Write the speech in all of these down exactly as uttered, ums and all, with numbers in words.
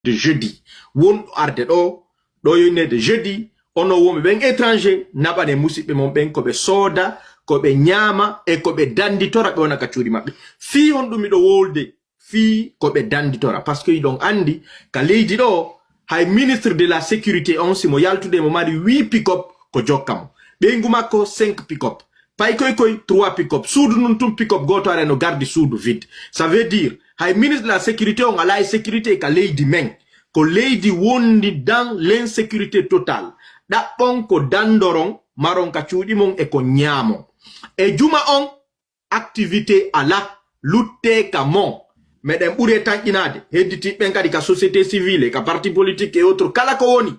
de jeudi. Wonɗo arde ɗo, ɗo yo inneede jeudi, onon wonɓe ɓen étranger, naɓane musiɓɓe mon ɓen ko ɓe sooda, ko ɓe ñaama, e ko ɓe danditora, ɓe wona ka cuuɗi maɓɓe. Fii honɗum miɗo wolde? Fii ko ɓe danditora. Parce que hiɗon anndi, ka leydi ɗo, hay ministre de la sécurité on, si mo yaltude mo mari huit pick-up, ko jokka mo. Ɓeyngu makko, cinq pick-up. Paykoy koy, trois pick-up. Suudu ndun tun, pick-up gooto ara no gardi suudu vide. Ça veut dire, hay ministre de la sécurité on alaa e sécurité ka leydi men. Ko leydi wondi dans l'insécurité totale. Ɗaɓɓon ko dandoron, maron ka cuuɗi mon e ko ñaamon. E juma on, activité alaa, luttee ka mon. Meɗen ɓuri e tanƴinaade. Hedditiiɓe ɓen kadi ka société civile, ka parti politique et autres, kala ko woni,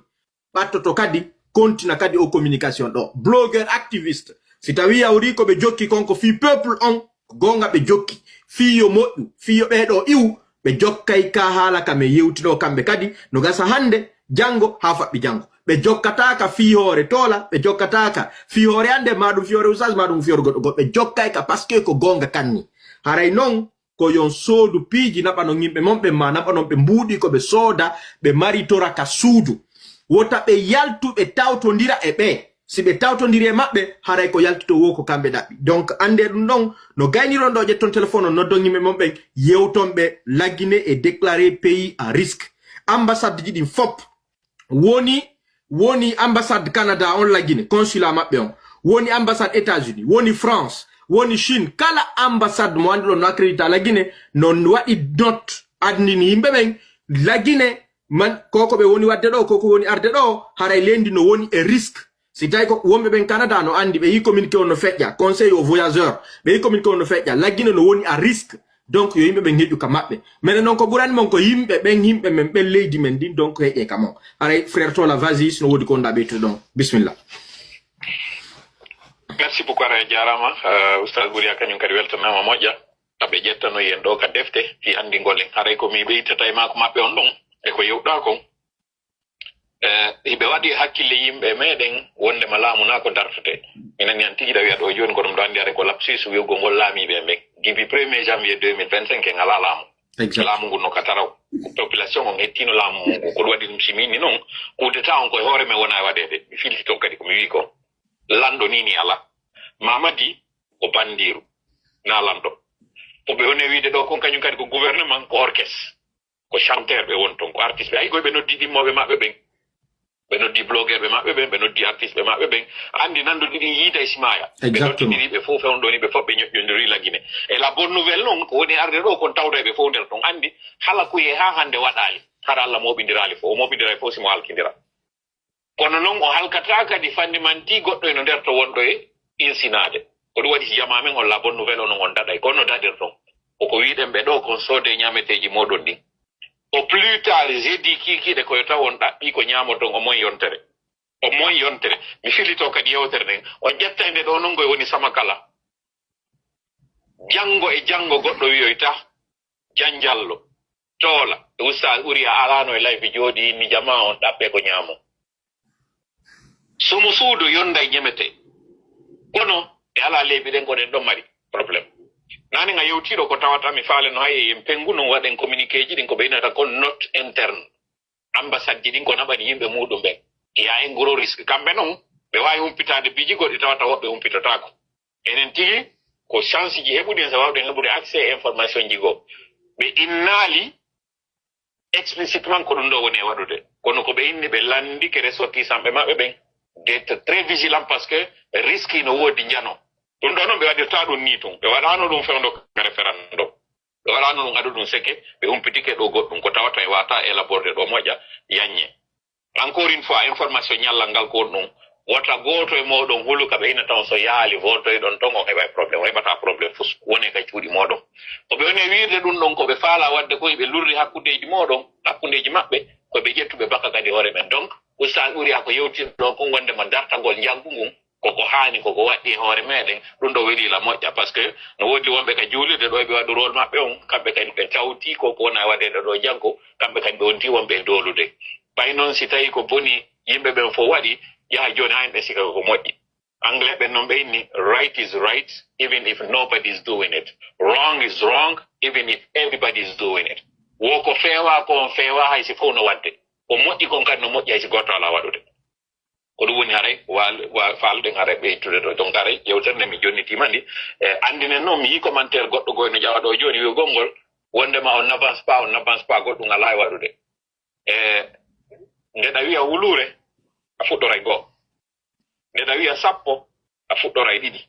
ɓattoto kadi, kontina kadi o communication ɗo. Blogueur activiste, si tawii hawri ko ɓe jokki kon ko fii peuple on, ko goonga ɓe jokki. Fii yo moƴƴu, fii yo ɓee ɗo iwu, ɓe jokkay ka haala ka men yewti ɗo kamɓe kadi, no gasa hannde, janngo, haa faɓɓi janngo. Ɓe jokkataa ka fii hoore Toola, ɓe jokkataa ka fii hoore an nde, maa ɗum fii hoore Oustaz, maa ɗum fii hoore goɗɗo, goɗɗo. Ɓe jokkay ka parce que ko goonga kanni. Haray non, ko yon soodu piiji, naɓanon yimɓe mon ɓen, maa naɓanon ɓe mbuuɗi ko ɓe sooda, ɓe maritora ka suudu. Wota ɓe yaltu ɓe tawtondira e ɓee. Si ɓe tawtondiri e maɓɓe, haray ko yaltitoo woo ko kamɓe ɗaɓɓi. Donc, anndee ɗum ɗon, no gayniron ɗo, ƴetton téléphone on, noddon yimɓe mon ɓen, yewton ɓe, La Guinée est déclarée pays à risque. Ambassade ji ɗin fop, woni, woni ambassade Canada on, La Guinée, consulat maɓɓe on, woni ambassade États-Unis, woni France, woni Chine, kala ambassade mo annduɗon no accrédité à La Guinée, no waɗi note, anndini yimɓe ɓen, La Guinée, man, ko ko ɓe woni waɗde ɗo, ko ko woni arde ɗo, haray leydi no woni e risque. Si tawi ko wonɓe ɓen Canada no anndi, ɓe yi communiqué on no feƴƴa, conseil aux voyageurs, ɓe yi communiqué on no feƴƴa, La Guinée no woni à risque. Donc, yo yimɓe ɓen heƴu ka maɓɓe. Minen non ko ɓurani mon ko yimɓe ɓen, yimɓe men ɓen, leydi men ndin, donc heƴe ka mon. Haray, frère Tola, vas-y, si no woodi ko wonɗa ɓeytude ɗon. Bismillah. Merci beaucoup, ara jaaraama. Euh, Oustaz Bouriya kañum kadi weltanaama moƴƴa. Aɓe ƴettano yen ɗo ka defte, fi anndi ngolen. Haray ko mi ɓeytata e maako maɓɓe on ɗon, e ko yewɗa kon. Eh, hiɓe waɗi hakkille yimɓe meɗen wondema laamu na ko dartete. Mi nani an tigi ɗa wiya ɗo joni ko ɗum ɗo anndi are ko lapsus wi'ugol ngol laamiiɓe en ɓen. Depuis premier janvier deux mille vingt-cinq en alaa laamu. Exact. Laamu ngun no ka taraw. Population on hettino laamu mum ngun. Ko ɗum waɗi ɗum si mi inni noon, coup d'état on koye hoore men wona e waɗeede. Mi filti toon kadi ko mi wi'i ko. Lanɗo ni ni alaa. Mamadi ko bandiiru. Na lanɗo. Ko ɓe woni e wiide ɗo kon kañum kadi ko gouvernement ko orchestre. Ko chanteur ɓe woni toon, ko artiste ɓe. Ayi koye ɓe noddi ɗimmooɓe maɓɓe ɓen. Ɓe noddi blogueur ɓe maɓɓe ɓen, ɓe noddi artiste ɓe maɓɓe ɓen. Anndi nanduɗi ɗin yiida e simaya. Ɓe Exactement. Noddidiri ɓe fof fewndo ni ɓe fof ɓe ñoƴƴondiri La Guinée. E la bonne nouvelle noon, ko woni arde ɗo kon tawda ɓe fof nder toon. Anndi hala kuye haa hannde waɗaali. Hara Allah mooɓindiraali fof. O mooɓindiraali fof si mo halkindira. Kono noon o halkataa kadi fannimanti goɗɗo eno nder to wonɗo e insinaade. Ko ɗum waɗi si jamaa men on la bonne nouvelle onon on daɗay. Kono daɗirton. Ko ko wiɗen ɓe ɗo kon soode ñaameteeji mooɗon ɗin. Au plus tard jeudi kiikiiɗe koyo taw on ɗaɓɓi ko ñaamoton au moins yontere. Au moins yontere. Mi filito kadi yewtere nden. On ƴettay nde ɗo noon koye woni sama kala. Janngo e janngo goɗɗo wiyoyta. Janjallo. Toola. E Oustaz ɓuri a alaano e live jooɗi inni jamaa on ɗaɓɓe ko ñaamo. Sumu suudu yonday ñemete. Kono e alaa leeɓi ɗen kono en ɗon mari problème. Naane nga yewtiiɗo ko tawata mi faale no hay en penngu non waɗen communiqué ji ɗin ko ɓe innata kon note interne. Ambassade ji ɗin ko naɓani yimɓe muuɗum ɓen. Il y a un gros risque. Kamɓe non ɓe waawi humpitaade piiji goɗɗi tawata woɓɓe humpitotaako. Enen tigi ko chance ji heɓuɗi en sababu ɗen heɓude accès e information ji goo. Ɓe innaali explicitement ko ɗum ɗo woni e waɗude. Kono ko ɓe inni ɓe lanndike ressortissant ɓe maɓɓe ɓen d'être très vigilant parce que risque ino woodi njano. Ɗum ɗo noon ɓe waɗirta ɗum ni tun. Ɓe waɗano ɗum fewndo ka référendum. Ɓe waɗano ɗum adu ɗum seke ɓe humpitike ɗo goɗɗum ko tawata e wata élaboré ɗo moƴƴa yaññe. Encore une fois, information ñallal ngal ko woni ɗum. Wota gooto e mooɗon hulu ka ɓe ina taw so yaali votoyɗon ton on heɓay problème, o heɓata problème fus wone ka cuuɗi mooɗon. Ko ɓe woni e wiirde ɗum ɗon ko ɓe faala waɗde ko ɓe lurri hakkundeeji mooɗon, hakkundeeji maɓɓe, ko ɓe ƴettuɓe baka kadi hoore men. Donc, Oustaz ɓuri ko yewtirɗo kon wondema dartagol njaggu ngun, koko haani, koko waɗɗi e hoore meɗen, ɗum ɗo weli la moƴƴa, parce que no woodi wonɓe ka juulirde ɗo ɓe waɗu rôle maɓɓe on, kamɓe kadi ɓe tawti ko ko wona e waɗeede ɗo jaggo, kamɓe kadi ɓe wonti wonɓe e doolude. Ɓay noon si tawi ko boni yimɓe ɓen fof waɗi, yaha jooni haa yimɓe sika ko moƴƴi. Anglais ɓen noon ɓe inni, right is right, even if nobody is doing it. Wrong is wrong, even if everybody is doing it. Wo ko feewaa ko on feewaa hay si fof no waɗde. Ko moƴƴi kon kadi no moƴƴi hay si gooto alaa waɗude. Ko ɗum woni haray waal- wa- faalɗen haray ɓeytude ɗo. Donc haray yewtere nde mi jonnitiima ndi. E, anndinen noon mi yii commentaire goɗɗo goy no ƴawa ɗo jooni wi'ugol ngol wondema on n'avance pas, on n'avance pas, goɗɗum alaa e waɗude. E, nde ɗa wiya wuluure, a fuɗɗoray goo. Nde ɗa wiya sappo, a fuɗɗoray ɗiɗi.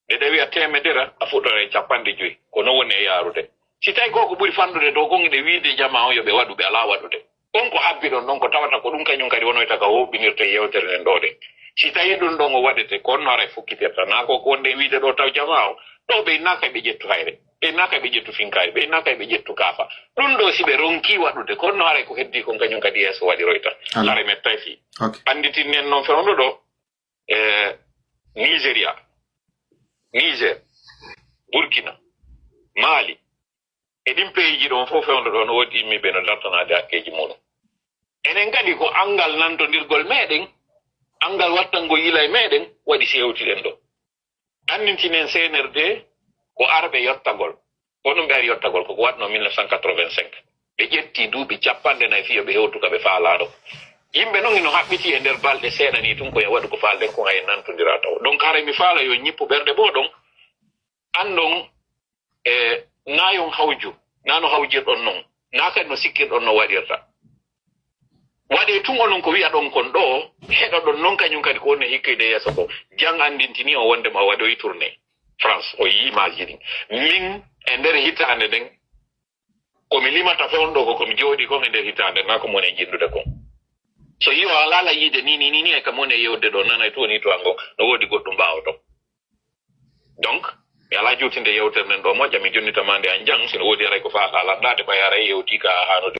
Nde ɗa wiya teemedere, a fuɗɗoray capanɗe joyi. Ko noon woni e yaarude. Si tawi ko ko ɓuri fanɗude ɗo kon, ene wiide jamaa on yo ɓe waɗu, ɓe alaa waɗude. On ko habbiɗon ɗon, ko tawata ko ɗum kañum kadi wonoyta ka huɓɓinirta e yewtere nden ɗo de. Si tawi ɗum ɗon o waɗete, ko honno haray fokkitirta? Naa ko ko wonde e wiide ɗo taw jamaa o, ɗo ɓe innaaka ɓe ƴettu hayre, ɓe innaaka ɓe ƴettu finkaari, ɓe innaaka ɓe ƴettu kaafa. Ɗum ɗo si ɓe ronkii waɗude, ko honno haray ko heddii kon kañum kadi yeeso waɗiroyta? Haray mettay fii. Annditinen noon fewndo ɗo, e Nigeria, Niger, Burkina, Mali, e ɗin peyiiji ɗon fof fewndo ɗo no woodi immiiɓe no dartanaade hakkeeji muɗum. Enen kadi ko anngal nantondirgol meɗen, anngal wattangol yila e meɗen waɗi si hewtiɗen ɗo. Anndintinen C N R D ko arɓe yottagol. Ko ɗum ɓe ari yottagol ko ko waɗno mille neuf cent quatre-vingt-cinq. Ɓe ƴetti duuɓi capanɗe nayi fii yo ɓe hewtu ka ɓe faalaa ɗo. Yimɓe non hino haɓɓiti e nder balɗe seeɗa nii tun ko yo waɗu ko faalɗen kon, hay en nantondiraa taw. Donc haray mi faala yo ñippu ɓerɗe boo ɗon. Anndon e naa yon hawju, naa no hawjirɗon non, naa kadi no sikkirɗon no waɗirta. Waɗee tun onon ko wi'aɗon kon ɗo, heɗoɗon non kañum kadi ko woni hikkoyde yeeso ko. Jan anndintini on wondema o waɗoyi tournée France, o yii image ji ɗin. Min e nder hitaande nden, ko mi limata fewndo ɗo ko ko mi jooɗii kon e nder hitaande, naa ko mo woni e jinndude kon. So yii o alaa la yiide ni, ni, ni, ni, e ka mo woni e yewde ɗo, nanay to ni to ango, no woodi goɗɗum ɓaawo to. Donc, mi alaa juutinde yewtere nden ɗo moƴƴa, mi jonnita ma nde an jan, si no woodi haray ko faalɗaa landaade, ɓay haray yewtii ka haanude.